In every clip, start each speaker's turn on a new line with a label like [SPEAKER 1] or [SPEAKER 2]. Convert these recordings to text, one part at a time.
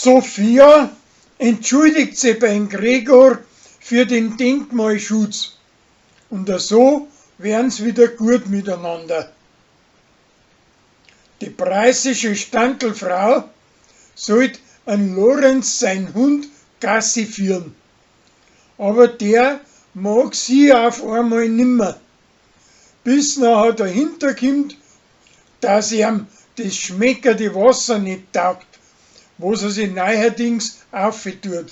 [SPEAKER 1] Sophia entschuldigt sich beim Gregor für den Denkmalschutz und so werden's wieder gut miteinander. Die preußische Standlfrau sollt an Lorenz sein Hund Gassi führen, aber der mag sie auf einmal nimmer, bis nachher dahinter kommt, dass ihm das schmeckerte Wasser nicht taugt, was er sich neuerdings auftut.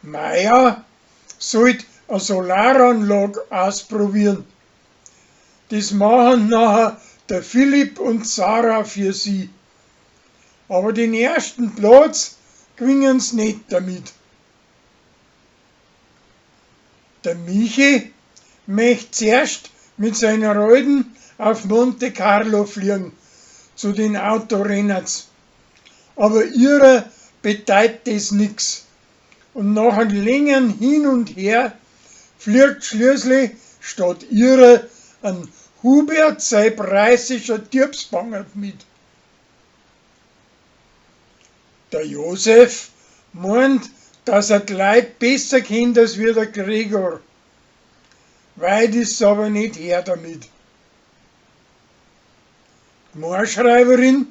[SPEAKER 1] Meier sollt a Solaranlage ausprobieren. Das machen nachher der Philipp und Sarah für sie. Aber den ersten Platz gewingen's nicht damit. Der Michi möcht zuerst mit seiner Alten auf Monte Carlo fliegen, zu den Autorenners. Aber ihrer bedeutet das nix. Und nach einem längeren Hin und Her fliegt schließlich statt ihrer ein Hubert sein preußischer Tiepsbangert mit. Der Josef meint, dass er die Leute besser kennt als wie der Gregor. Weit ist's aber nicht her damit. Die Moorschreiberin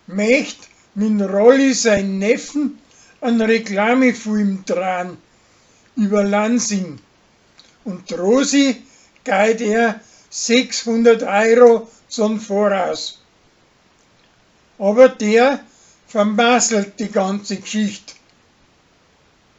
[SPEAKER 1] möcht mit Rolli sein Neffen einen Reklamefilm drehen über Lansing. Und Rosi geht er 600 Euro zum Voraus. Aber der vermasselt die ganze Geschichte.